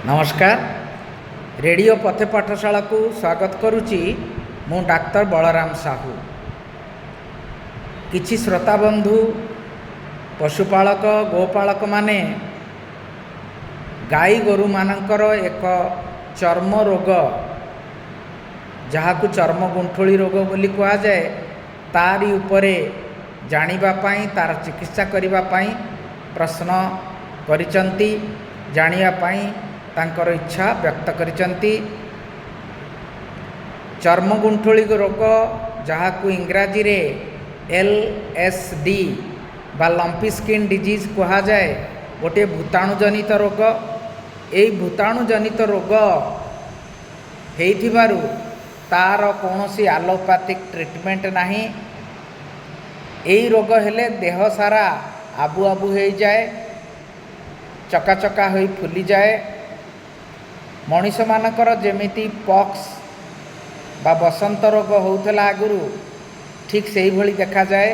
ନମସ୍କାର। ରେଡ଼ିଓ ପଥେ ପାଠଶାଳାକୁ ସ୍ୱାଗତ କରୁଛି ମୁଁ ଡାକ୍ତର ବଳରାମ ସାହୁ। କିଛି ଶ୍ରୋତାବନ୍ଧୁ, ପଶୁପାଳକ, ଗୋପାଳକମାନେ ଗାଈ ଗୋରୁମାନଙ୍କର ଏକ ଚର୍ମ ରୋଗ, ଯାହାକୁ ଚର୍ମ ଗୁଣ୍ଠୁଳି ରୋଗ ବୋଲି କୁହାଯାଏ, ତାରି ଉପରେ ଜାଣିବା ପାଇଁ, ତା'ର ଚିକିତ୍ସା କରିବା ପାଇଁ ପ୍ରଶ୍ନ କରିଛନ୍ତି, ଜାଣିବା ପାଇଁ ତାଙ୍କର ଇଚ୍ଛା ବ୍ୟକ୍ତ କରିଛନ୍ତି। ଚର୍ମ ଗୁଣ୍ଠୁଳି ରୋଗ, ଯାହାକୁ ଇଂରାଜୀରେ LSD ବା ଲମ୍ପି ସ୍କିନ୍ ଡିଜିଜ୍ କୁହାଯାଏ, ଗୋଟିଏ ଭୂତାଣୁ ଜନିତ ରୋଗ। ଏଇ ଭୂତାଣୁ ଜନିତ ରୋଗ ହେଇଥିବାରୁ ତା'ର କୌଣସି ଆଲୋପାଥିକ୍ ଟ୍ରିଟମେଣ୍ଟ ନାହିଁ। ଏଇ ରୋଗ ହେଲେ ଦେହ ସାରା ଆବୁ ଆବୁ ହେଇଯାଏ, ଚକା ଚକା ହୋଇ ଫୁଲିଯାଏ। ମଣିଷମାନଙ୍କର ଯେମିତି ପକ୍ସ ବା ବସନ୍ତ ରୋଗ ହେଉଥିଲା ଆଗରୁ, ଠିକ୍ ସେଇଭଳି ଦେଖାଯାଏ।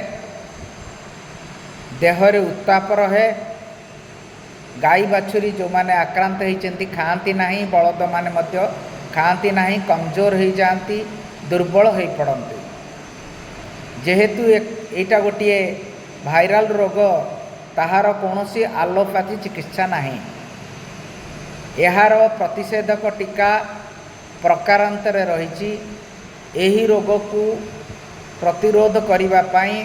ଦେହରେ ଉତ୍ତାପ ରହେ। ଗାଈ ବାଛୁରୀ ଯେଉଁମାନେ ଆକ୍ରାନ୍ତ ହେଇଛନ୍ତି ଖାଆନ୍ତି ନାହିଁ, ବଳଦମାନେ ମଧ୍ୟ ଖାଆନ୍ତି ନାହିଁ, କମଜୋର ହେଇଯାଆନ୍ତି, ଦୁର୍ବଳ ହୋଇପଡ଼ନ୍ତି। ଯେହେତୁ ଏଇଟା ଗୋଟିଏ ଭାଇରାଲ ରୋଗ, ତାହାର କୌଣସି ଆଲୋପାଥି ଚିକିତ୍ସା ନାହିଁ। ଏହାର ପ୍ରତିଷେଧକ ଟୀକା ପ୍ରକାରାନ୍ତରେ ରହିଛି। ଏହି ରୋଗକୁ ପ୍ରତିରୋଧ କରିବା ପାଇଁ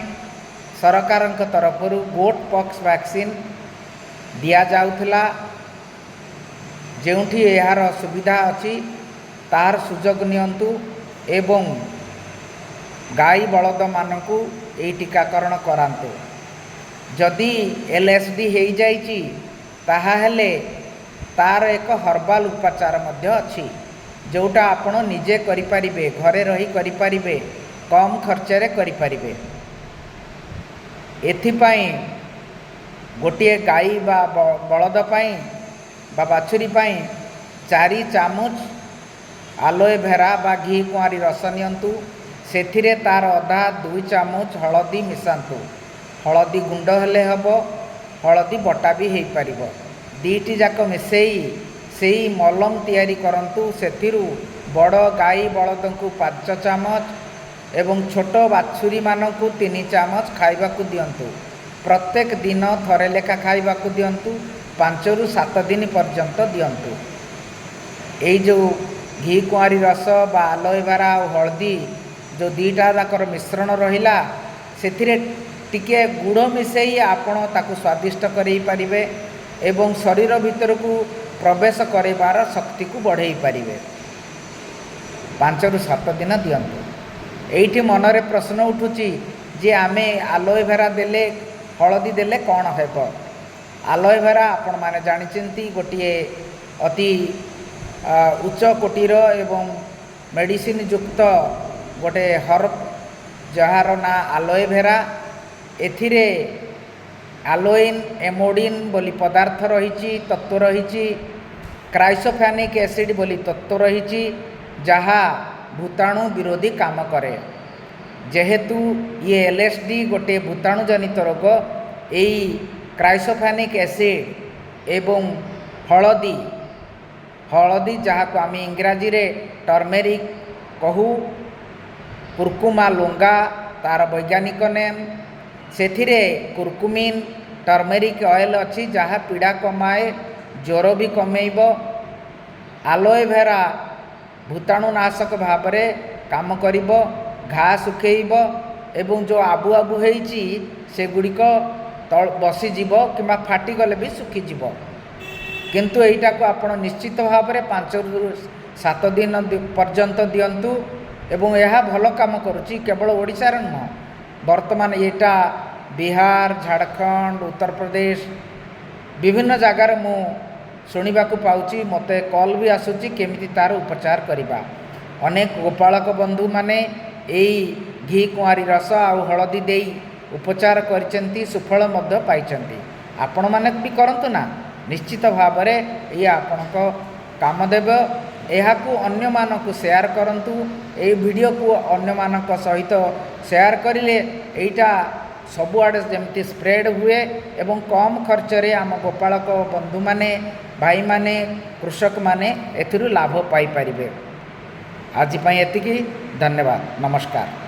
ସରକାରଙ୍କ ତରଫରୁ ଗୋଟ୍ ପକ୍ସ ଭ୍ୟାକ୍ସିନ୍ ଦିଆଯାଉଥିଲା। ଯେଉଁଠି ଏହାର ସୁବିଧା ଅଛି, ତାହାର ସୁଯୋଗ ନିଅନ୍ତୁ ଏବଂ ଗାଈ ବଳଦମାନଙ୍କୁ ଏଇ ଟୀକାକରଣ କରାନ୍ତୁ। ଯଦି LSD ହେଇଯାଇଛି, ତାହାହେଲେ ତା'ର ଏକ ହର୍ବାଲ ଉପଚାର ମଧ୍ୟ ଅଛି, ଯେଉଁଟା ଆପଣ ନିଜେ କରିପାରିବେ, ଘରେ ରହି କରିପାରିବେ, କମ୍ ଖର୍ଚ୍ଚରେ କରିପାରିବେ। ଏଥିପାଇଁ ଗୋଟିଏ ଗାଈ ବା ବଳଦ ପାଇଁ ବା ବାଛୁରୀ ପାଇଁ 4 ଚାମଚ ଆଲୋଏଭେରା ବା ଘି କୁଆଁରୀ ରସ ନିଅନ୍ତୁ। ସେଥିରେ ତା'ର ଅଧା 2 ଚାମଚ ହଳଦୀ ମିଶାନ୍ତୁ। ହଳଦୀ ଗୁଣ୍ଡ ହେଲେ ହେବ, ହଳଦୀ ବଟା ବି ହେଇପାରିବ। ଦୁଇଟି ଯାକ ମିଶାଇ ସେଇ ମଲମ ତିଆରି କରନ୍ତୁ। ସେଥିରୁ ବଡ଼ ଗାଈ ବଳଦଙ୍କୁ 5 ଚାମଚ ଏବଂ ଛୋଟ ବାଛୁରୀମାନଙ୍କୁ 3 ଚାମଚ ଖାଇବାକୁ ଦିଅନ୍ତୁ। ପ୍ରତ୍ୟେକ ଦିନ ଥରେ ଲେଖା ଖାଇବାକୁ ଦିଅନ୍ତୁ, 5ରୁ 7 ଦିନ ପର୍ଯ୍ୟନ୍ତ ଦିଅନ୍ତୁ। ଏଇ ଯେଉଁ ଘି କୁଆଁରୀ ରସ ବା ଆଲୋଏଭେରା ଆଉ ହଳଦୀ ଯେଉଁ ଦୁଇଟା ଯାକର ମିଶ୍ରଣ ରହିଲା, ସେଥିରେ ଟିକିଏ ଗୁଡ଼ ମିଶାଇ ଆପଣ ତାକୁ ସ୍ୱାଦିଷ୍ଟ କରାଇ ପାରିବେ ଏବଂ ଶରୀର ଭିତରକୁ ପ୍ରବେଶ କରାଇବାର ଶକ୍ତିକୁ ବଢ଼ାଇ ପାରିବେ। 5ରୁ 7 ଦିନ ଦିଅନ୍ତୁ। ଏଇଠି ମନରେ ପ୍ରଶ୍ନ ଉଠୁଛି ଯେ ଆମେ ଆଲୋଏଭେରା ଦେଲେ, ହଳଦୀ ଦେଲେ କ'ଣ ହେବ? ଆଲୋଏଭେରା ଆପଣମାନେ ଜାଣିଛନ୍ତି, ଗୋଟିଏ ଅତି ଉଚ୍ଚ କୋଟିର ଏବଂ ମେଡ଼ିସିନ ଯୁକ୍ତ ଗୋଟେ ହର୍ବ, ଯାହାର ନାଁ ଆଲୋଏଭେରା। ଏଥିରେ ଆଲୋଇନ୍, ଏମୋଡ଼ିନ୍ ବୋଲି ପଦାର୍ଥ ରହିଛି, ତତ୍ତ୍ୱ ରହିଛି, କ୍ରାଇସୋଫ୍ୟାନିକ୍ ଏସିଡ଼୍ ବୋଲି ତତ୍ତ୍ୱ ରହିଛି, ଯାହା ଭୂତାଣୁ ବିରୋଧୀ କାମ କରେ। ଯେହେତୁ ଇଏ LSD ଗୋଟିଏ ଭୂତାଣୁ ଜନିତ ରୋଗ, ଏଇ କ୍ରାଇସୋଫ୍ୟାନିକ୍ ଏସିଡ଼୍ ଏବଂ ହଳଦୀ, ହଳଦୀ ଯାହାକୁ ଆମେ ଇଂରାଜୀରେ ଟର୍ମେରିକ୍ କହୁ, କୁର୍କୁମା ଲୁଙ୍ଗା ତା'ର ବୈଜ୍ଞାନିକ ନେମ୍, ସେଥିରେ କୁର୍କୁମିନ୍, ଟର୍ମେରିକ୍ ଅଏଲ୍ ଅଛି, ଯାହା ପୀଡ଼ା କମାଏ, ଜ୍ୱର ବି କମେଇବ। ଆଲୋଏଭେରା ଭୂତାଣୁନାଶକ ଭାବରେ କାମ କରିବ, ଘା ଶୁଖେଇବ ଏବଂ ଯେଉଁ ଆବୁ ଆବୁ ହେଇଛି ସେଗୁଡ଼ିକ ବସିଯିବ କିମ୍ବା ଫାଟିଗଲେ ବି ଶୁଖିଯିବ। କିନ୍ତୁ ଏଇଟାକୁ ଆପଣ ନିଶ୍ଚିତ ଭାବରେ 5ରୁ 7 ଦିନ ପର୍ଯ୍ୟନ୍ତ ଦିଅନ୍ତୁ ଏବଂ ଏହା ଭଲ କାମ କରୁଛି। କେବଳ ଓଡ଼ିଶାରେ ନୁହଁ, ବର୍ତ୍ତମାନ ଏଇଟା ବିହାର, ଝାଡ଼ଖଣ୍ଡ, ଉତ୍ତରପ୍ରଦେଶ, ବିଭିନ୍ନ ଜାଗାରେ ମୁଁ ଶୁଣିବାକୁ ପାଉଛି। ମୋତେ କଲ୍ ବି ଆସୁଛି, କେମିତି ତା'ର ଉପଚାର କରିବା। ଅନେକ ଗୋପାଳକ ବନ୍ଧୁମାନେ ଏଇ ଘି କୁଆଁରୀ ରସ ଆଉ ହଳଦୀ ଦେଇ ଉପଚାର କରିଛନ୍ତି, ସୁଫଳ ମଧ୍ୟ ପାଇଛନ୍ତି। ଆପଣମାନେ ବି କରନ୍ତୁ ନା, ନିଶ୍ଚିତ ଭାବରେ ଇଏ ଆପଣଙ୍କ କାମ ଦେବ। ଏହାକୁ ଅନ୍ୟମାନଙ୍କୁ ସେୟାର କରନ୍ତୁ। ଏଇ ଭିଡ଼ିଓକୁ ଅନ୍ୟମାନଙ୍କ ସହିତ ସେୟାର କରିଲେ ଏଇଟା ସବୁଆଡ଼େ ଯେମିତି ସ୍ପ୍ରେଡ଼୍ ହୁଏ ଏବଂ କମ୍ ଖର୍ଚ୍ଚରେ ଆମ ଗୋପାଳକ ବନ୍ଧୁମାନେ, ଭାଇମାନେ, କୃଷକମାନେ ଏଥିରୁ ଲାଭ ପାଇପାରିବେ। ଆଜି ପାଇଁ ଏତିକି। ଧନ୍ୟବାଦ, ନମସ୍କାର।